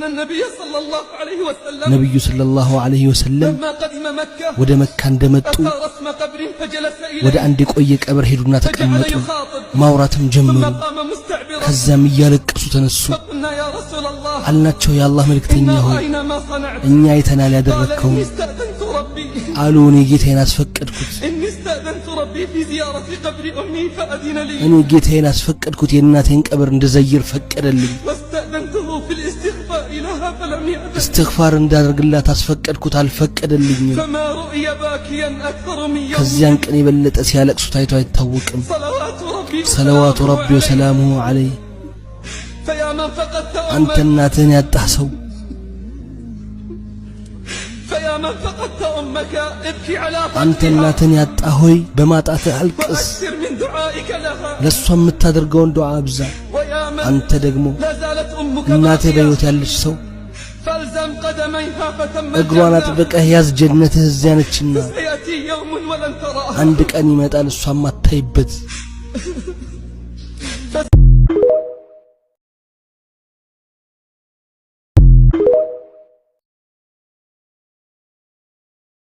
النبي صلى الله عليه وسلم ነቢዩ صلى الله عليه وسلم لما قدم مكة ወደ መካ እንደመጡ أتى رسم قبر فجلس ወደ إليه አንድ የቆየ ቀብር ሄዱና فجعل ተቀመጡ። يخاطب ማውራትም ثم ጀመሩ። قام مستعبرا ከዚያም እያለቀሱ ተነሱ። فقلنا يا رسول الله አልናቸው የአላህ መልእክተኛ إنا ሆይ رأينا ما صنعت እኛ አይተናል قال ያደረግከውን إني استأذنت ربي አሉ። እኔ ጌታዬን አስፈቀድኩት፣ إني استأذنت ربي في زيارة قبر أمي فأذن لي እኔ ጌታዬን አስፈቀድኩት፣ የእናቴን ቀብር እንድዘይር ፈቀደልኝ። واستأذنته في الاستغفار لها فلم يأذن እስትግፋር እንዳደርግላት አስፈቀድኩት፣ አልፈቀደልኝም። فما رؤي باكيا أكثر من ከዚያን يومه ቀን የበለጠ ሲያለቅሱ ታይቶ አይታወቅም። صلوات ربي صلوات وسلامه ربي عليه وسلامه عليه። فيا من فقدت አንተ أمك እናትህን ያጣህ ሰው፣ فيا من فقدت أمك ابكي على አንተ فقدها እናትህን ያጣህ ሆይ በማጣትህ አልቅስ። وأكثر من دعائك لها ለእሷ የምታደርገውን ዱዓ አብዛ። ويا من አንተ ደግሞ لا زالت أمك እናትህ باقية በሕይወት ያለች ሰው فالزم قدميها فتم እግሯን الجنة አጥብቀህ ያዝ፣ ጀነትህ እዚያ ነችና። سيأتي يوم ولن تراها አንድ ቀን ይመጣል እሷ ማታይበት።